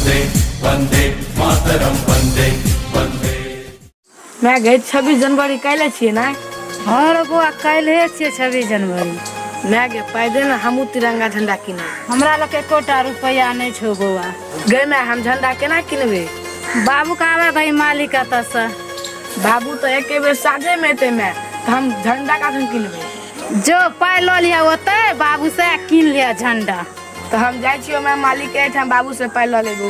वन्दे वन्दे मातरं वन्दे वन्दे। माय गै, 26 जनवरी काल्हि छियै ने? हँ रे बौआ, काल्हिए छियै 26 जनवरी। माय गे, पाइ दे ने, हमहूँ तिरंगा झंडा किनब। हमरा लग एकोटा रुपैआ नहि छौ बौआ। गै माय, हम झंडा केना किनबै? बाबू के आबे दही मालिक एतऽसँ। बाबू तऽ एके बेर साँझेमे एतै माय, तऽ हम झंडा कखन किनबै? जो पाइ लऽ लिअ ओतै बाबू से कीन लिअ झंडा। तऽ हम जाइ छियै माय मालिक के एहिठाम, बाबू से पाइ लऽ लेबो।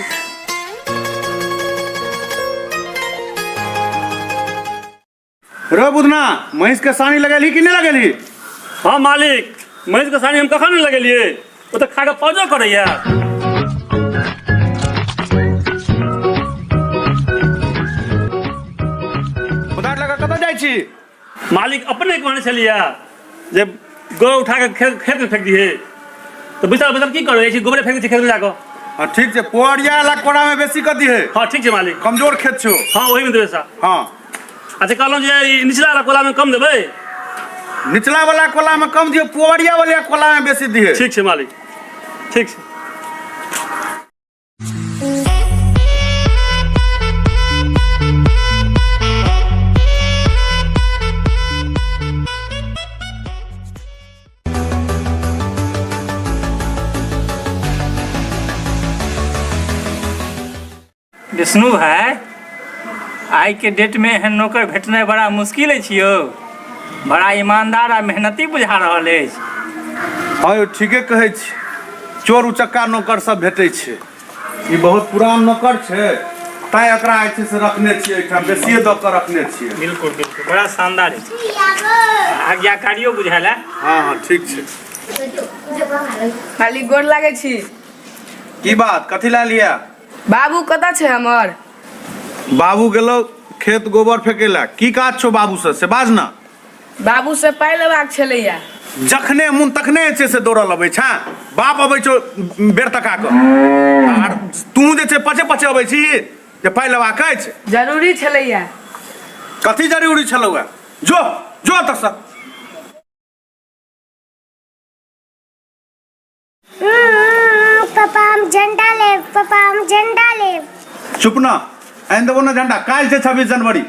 रे बुधना, महींस के सानी लगेलही कि नहि लगेलही? हाँ मालिक, महींस के सानी हम कखन नहि लगेलियै, ओ तऽ खा कऽ पौजो करैया। उधार लगा कतऽ जाइ छी? मालिक अपने कहने छलियै जे गोबर उठा के खेत खेत में फेंक दिहे, तऽ बैसल बैसल की करै छी, गोबरे फेंक दै छी खेत में जाकऽ। हाँ ठीक छै, पोअरिया वाला कोड़ा में बेसी कऽ दिहे। हाँ ठीक छै मालिक। कमजोर खेत छौ। हाँ ओही में देबै सा। हाँ। अच्छा कहलहुँ जे ई निचला वाला कोला में कम देबै? निचला वाला कोला में कम दियौ, पोअरिया वाला कोला में बेसी दिहे। ठीक छै मालिक, ठीक छै। विष्णु भाई, आइ के डेट में एहन नौकर भेटनाइ बड़ा मुश्किल अछि यौ। बड़ा ईमानदार आ मेहनती बुझा रहल अछि। हँ यौ, ठीके कहै छी, चोर उचक्का नौकर सब भेटै छै। ई बहुत पुरान नौकर छै, तैं एकरा जे छै से रखने छियै एहिठाम, बेसिए दऽ कऽ रखने छियै। बिल्कुल बिल्कुल, बड़ा शानदार अछि, आज्ञाकारियो बुझायल है। हँ हँ ठीक छै। मालिक गोर लागै छी। की बात, कथी लए लिअ? बाबू कतऽ छै हमर? बाबू गेलो खेत गोबर फेके ला। की काज छौ बाबू से, से बाज ना। बाबू से पाइ लेबाक छलैया। जखने मुन तखने जे छै से दौड़ल अबै छै। बाप अबै छौ बेर तका कऽ, आर तू जे छै पचे पचे अबै छी जे पाइ लेबाक अछि। जरूरी छलैया। कथी जरूरी छलौ? जो जो एतऽसँ। पापा हम झंडा लेब, पापा हम झंडा लेब। चुप ना, आनि देबो ना झंडा। काल्हि छै 26 जनवरी,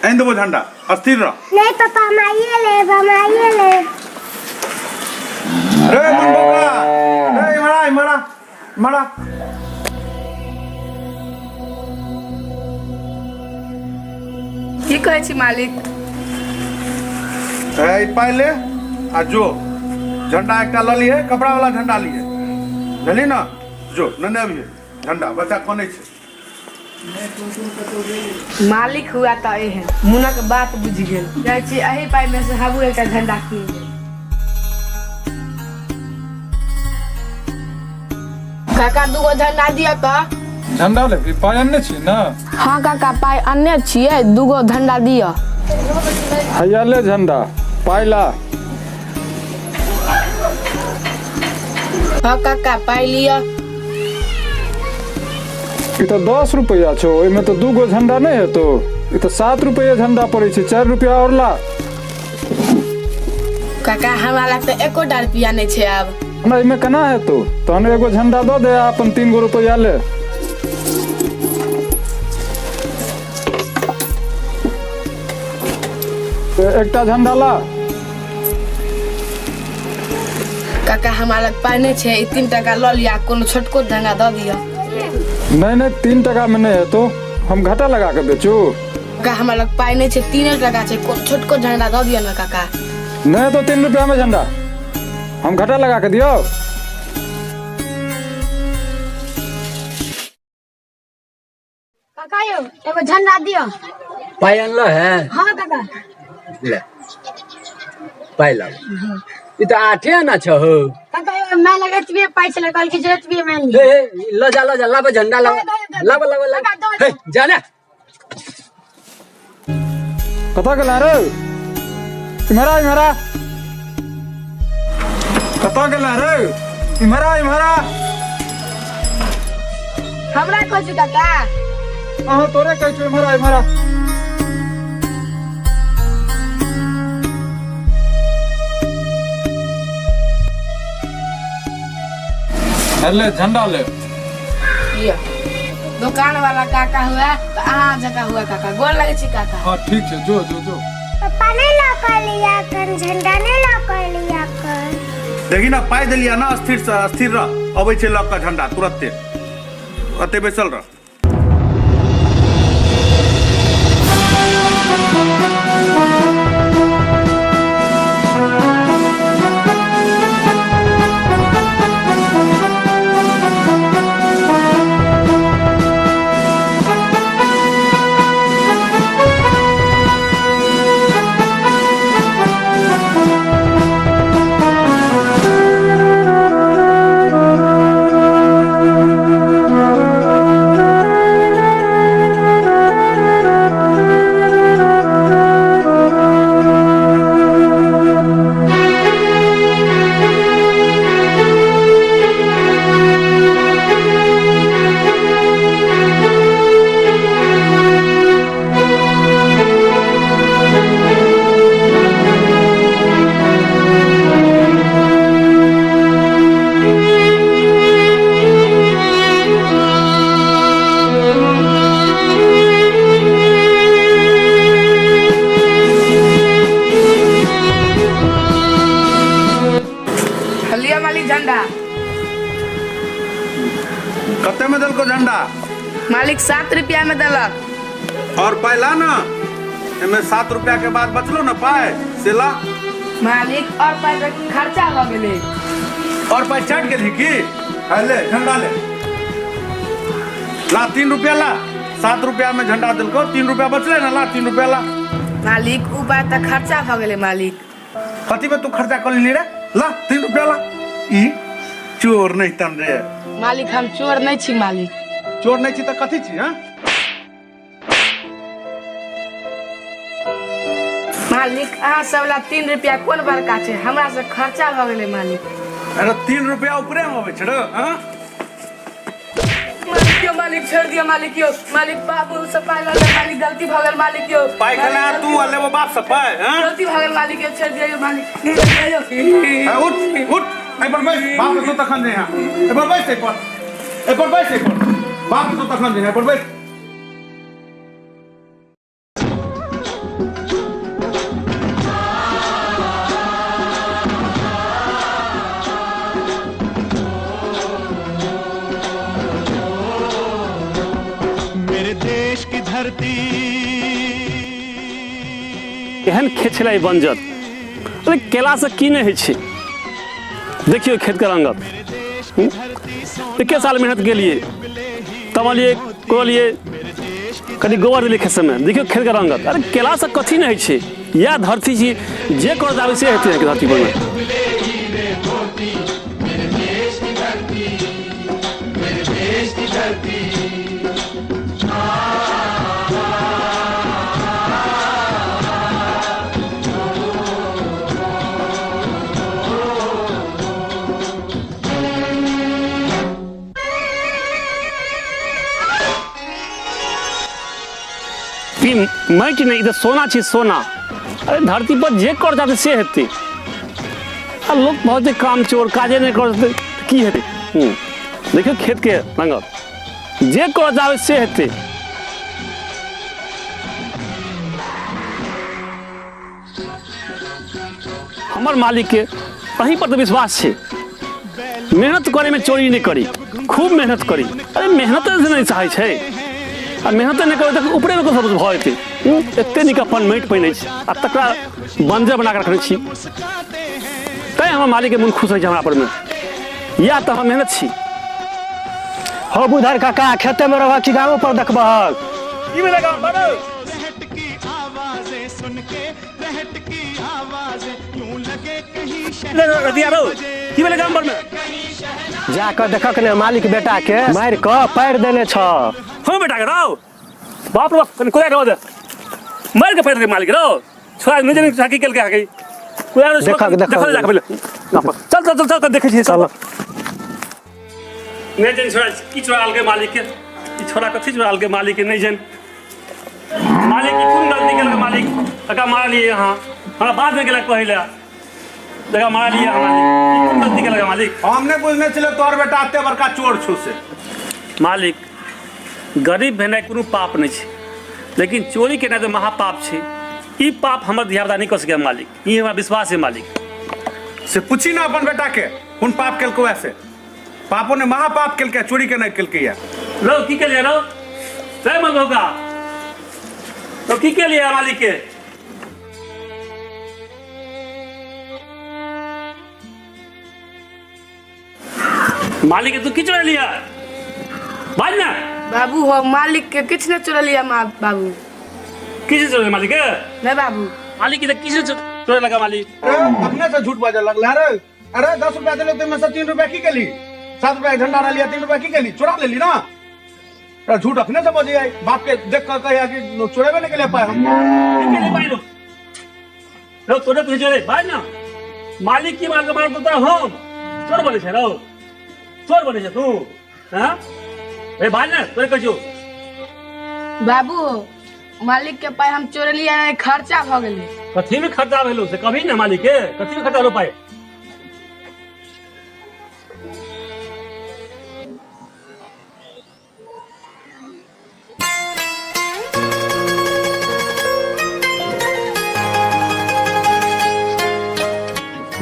आनि देबो झंडा, अस्थिर रह। नहीं पापा, हम आइए लेब, हम आइए लेब। रे मनबोका, रे इमरा इमरा इमरा। की कहै छी मालिक? ए पाइ ले आ जो झंडा एकटा लऽ लिहे, कपड़ा वाला झंडा लिहे, बुझली ना? जो नेने अबिहे झंडा, बच्चा कनै छै। मालिक हुआ तऽ एहन मुनक बात बुझि गेल। जाइ छी एहि पाइ में से हमहूँ एकटा झंडा कीन लेब। काका दूगो झंडा दिअ तऽ। झंडा लेबही? पाइ अनने छी ने? हाँ काका, पाइ अनने छियै, दूगो झंडा दिअ। हैया ले झंडा, पाइ ला। हाँ काका, पाइ लिअ। ई तऽ 10 रुपैआ छौ, ओहिमे तऽ दूगो झंडा नहि हेतौ। ई तऽ 7 रुपैआ झंडा पड़ै छै, 4 रुपैआ आओर ला। काका हमरा लग तऽ एकोटा रुपैआ नहि छै आब। हमरा एहिमे केना हेतौ? तहन एगो झंडा दऽ दे आ अपन 3 गो रुपैआ ले। तऽ एकटा झंडा ला। काका हमरा लग पाइ नहि छै, ई 3 टाका लऽ लिअ आ कोनो छोटको झंडा दऽ दिअ। नहि नहि, 3 टाका मे नहि हेतौ, हम घाटा लगा कऽ बेचू? काका हमरा लग पाइ नहि छै, 3 टाका छै, कोनो छोटको झंडा दऽ दिअ ने काका। नहि हेतौ 3 रुपया मे झंडा, हम घाटा लगा कऽ दियौ? काका यौ, एगो झंडा दिअ। पाइ अनलो है? हाँ काका। ले पाइ लाब। ई तऽ 8 आना छौ हौ। काका यौ, माय लग एतबे पाइ छलै, कहलकै जे एतबे मानि हे हे, ल जा ल जा, लाब झंडा लाब, लाब लाब लाब। हे जा ने। कतऽ गेला रे? इम्हर आ, इम्हर आ। कतऽ गेला रे? इम्हर आ, इम्हर आ। हमरा कहै छी काका? अहाँ तोरे कहै छौ, इम्हर आ, इम्हर आ। ले झंडा ले। लिअ। दोकान वाला काका हुआ तऽ अहाँ जकाँ हुआ काका। गोर लगै छी काका। हाँ ठीक छै, जो जो जो। पप्पा नहीं लऽ कऽ लिया कन झंडा नहीं लऽ कऽ लिया कन। देखी ना पाइ देलियै ना, स्थिर से स्थिर रह, अबै छै लऽ कऽ झंडा तुरत्ते, ओतै बैसल रह। लिअ मालिक झंडा। कते में देलको झंडा? मालिक 7 रुपया में देलक। और पाइ ला ना, एमे 7 रुपया के बाद बचलो ना पाइ से ला। मालिक और पाइ के खर्चा भऽ गेलै। और पाइ चाट गेलही की? है ले झंडा ले, ला 3 रुपया ला। 7 रुपया में झंडा देलको, 3 रुपया बचले ना, ला 3 रुपया ला। मालिक उ पाइ तऽ खर्चा भऽ गेलै मालिक। कथी में तू खर्चा कर लेली रे? ला 3 रुपया ला। ई चोर नहीं तन रे। मालिक हम चोर नहीं छी मालिक। चोर नहीं छी तऽ कथी छी? हाँ मालिक अहाँ सब ला 3 रुपया कोन बड़का छै, हमरा से खर्चा भऽ गेलै मालिक। अरे 3 रुपया ऊपरे में अबै छै रे। हाँ मालिक यो मालिक छोड़ दियो मालिक यो मालिक, बाबू से पाइ लऽ ले मालिक, गलती भऽ गेल मालिक यो। पाइ खेला तू आ लेबो बाप से पाइ? हाँ गलती भऽ गेल मालिक यो, छोड़ दियो यो मालिक, छोड़ दियो यो। उठ उठ, एहि पर बैस, बाप के तखन जे यहाँ एहि पर बैस, एहि पर, एहि पर बैस, एहि पर बाप के तखन जे यहाँ पर बैस। मेरे देश की धरती एहन खेत छलै बंजर, अरे केलासँ की नहि होइ छै। देखियौ खेतके रंगत, एके साल मेहनत केलिए, तमलिए कोलिए, कनि गोबर देलिए खेत सबमे, देखियौ खेतके रंगत। अरे केलासँ कथी नहि होइ छै, इएह धरती छी, जे कर जाबै से हेतै धरती परमे। ई माटि नहि, ई तऽ सोना छी सोना। अरे धरती पर जे कर जाते से हेतै। आ लोक बहुत जे काम चोर, काजे नहि करतै की हेतै। देखियौ खेतके रंगत, जे कर जाबै से हेतै। हमर मालिकके अहीं पर तऽ विश्वास छै, मेहनत करैमे चोरी नहि करी, खूब मेहनत करी। अरे मेहनत नहि चाहै छै, आ मेहनत नहि करबै तऽ ऊपरेमे सब भऽ जेतै। एते नीक अपन माटि पानि अछि आ तकरा बंजर बना कऽ रखने छी, तैँ हमर मालिकके मोन खुश होइ छै हमरा परमे। इएह तऽ हमर मेहनत छी। हो बुधर काका, खेते में रहबह कि गामो पर देखबहक? की भेलै गाम पर? की भेलै गाम पर में? जा कऽ देखक ने, मालिक बेटा के मारि कऽ पारि देने छ। हम बेटा के रौ, बाप रे बाप, कनि कोदा के दे, मारि के पारि दे मालिक रौ। छोड़ा नहि जानि की केलकै हकी। कोदा देखक, देखक। देखल जा के पहिले। चल चल चल चल देखै छियै, चल। नहि जानि छोड़ा की चोरालकै मालिक के, ई छोड़ा कथी चोरालकै मालिक के, नहि जानि मालिक की कोन गलती केलकै मालिक, तकरा मारलियै अहाँ, हमरा बाद में गेलक कहै लए, जकरा मारलियै अहाँ मालिक, ई कोन गलती केलकै मालिक? हम नहि बुझने छलियै तोहर बेटा एते बड़का चोर छौ से। मालिक, गरीब भेनाइ कोनो पाप नहि छै, लेकिन चोरी केनाइ तऽ महापाप छै। ई पाप हमर धियापुता नहि कऽ सकैए मालिक, ई हमरा विश्वास है मालिक। से पूछी ना अपन बेटा के, कोन पाप केलको है से? पापो ने महापाप केलकै, चोरी केनाइ केलकै है। रौ की केलियै रौ? रे मनभौका, तो की केलियै मालिक के? मालिक तू की चोरेलिया? बाज ना। बाबू हो, मालिक के किछु नहि चोरेलिया माँ बाबू। किछु चोरेलिया मालिक के? नहीं बाबू। मालिक के किछु चोरे लगा मालिक। अपने से झूठ बाजे लगला रे। अरे 10 रुपया दिलो तो में से 3 रुपया की केली? 7 रुपया झंडा लिया, 3 रुपया की केली? चुरा लेली ना। अरे झूठ अपने से बजे आई, बाप के देख कर कहिया कि चोरेबे नहीं के लिए पाए हम। की केली पाई लो? रो तोरे तुझे चोरे भाई ना। मालिक की मार के मार तो हम चोर बने छे रो, चोर बने छे तू। हां ए भाई ना तोरे कहै छौ। बाबू मालिक के पाई हम चोरलियै, खर्चा भ गेलै। कथी में खर्चा भेलो से कभी ना मालिक के? कथी में खर्चा भेलो पाई?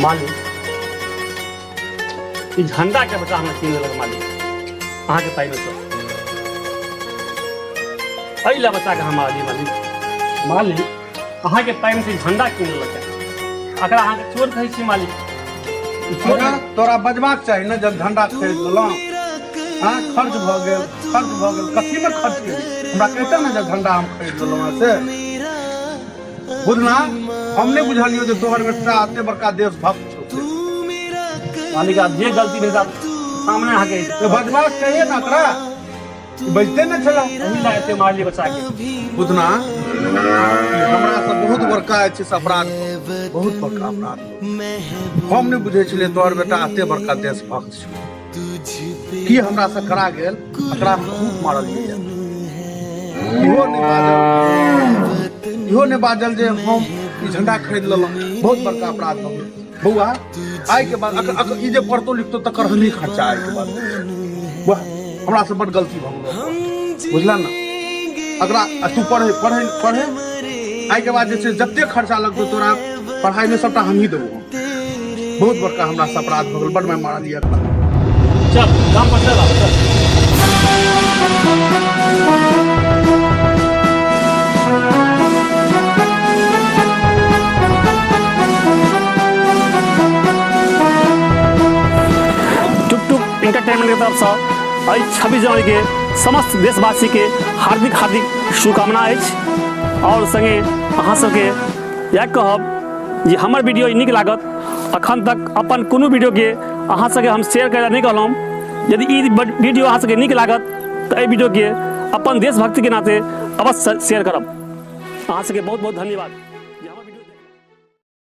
मालिक ई झंडा के बच्चा हमरा कीन लेलक मालिक, अहाँके पाइमे सँ। एहि लए बच्चा के हम मारलियै मालिक। मालिक अहाँके पाइमे से ई झंडा कीन लेलक, एकरा अहाँके चोर कहै छी मालिक। ई चोर तोरा बजबाक चाही ने जब झंडा खरीद लेलहुँ। हाँ खर्च भऽ गेल, खर्च भऽ गेल, कथी में खर्च केली? हमरा कहिते ने जब झंडा हम खरीद लेलहुँ से। बुझना हम नहीं बुझलियो जे तोहर बेटा एते बड़का देशभक्त छौ से। मालिक आब जे गलती भेल सामने अहाँके। तो बजबाक चाहिए ना ओकरा, बजते ने छला। एहि लए एते मारलियै बच्चा के। बुधना हमरा से बहुत बड़का अछि से अपराध, बहुत बड़का अपराध। हम नहीं बुझै छलियै तोहर बेटा एते बड़का देशभक्त छौ। की हमरा से करा गेल, एकरा हम खूब मारलियै। इहो नहीं बाजल, इहो नहीं बाजल जे हम ई झंडा खरीद लेलहुँ। बहुत बड़का अपराध भऽ गेल बौआ। आइ के बाद ई जे पढ़तो लिखतो तकर हमही खर्चा आइ के बाद। वाह हमरा से बड़ गलती भऽ गेल, बुझला ना। अकरा तू पढ़े पढ़े पढ़े, आइ के बाद जे छै जते खर्चा लगतौ तोरा पढ़ाई में सबटा हमही देबो। बहुत बड़का हमरा से अपराध भऽ गेल, बड़ मैं मारलियै एकरा। चल गाम पर चल, चल। टुक टुक एंटरटेनमेंट के तरफ से एहि 26 जनवरी के समस्त देशवासी के हार्दिक हार्दिक शुभकामना अछि। और संगे अहाँ सबके इएह कहब जे हमर वीडियो नीक लागत। अखन तक अपन कोनो वीडियो के अहाँ सबके हम शेयर करै नहि कहलहुँ। यदि ई वीडियो अहाँ सबके नीक लागत तऽ एहि वीडियो के अपन देशभक्ति के नाते अवश्य शेयर करब। अहाँ सबके बहुत बहुत धन्यवाद।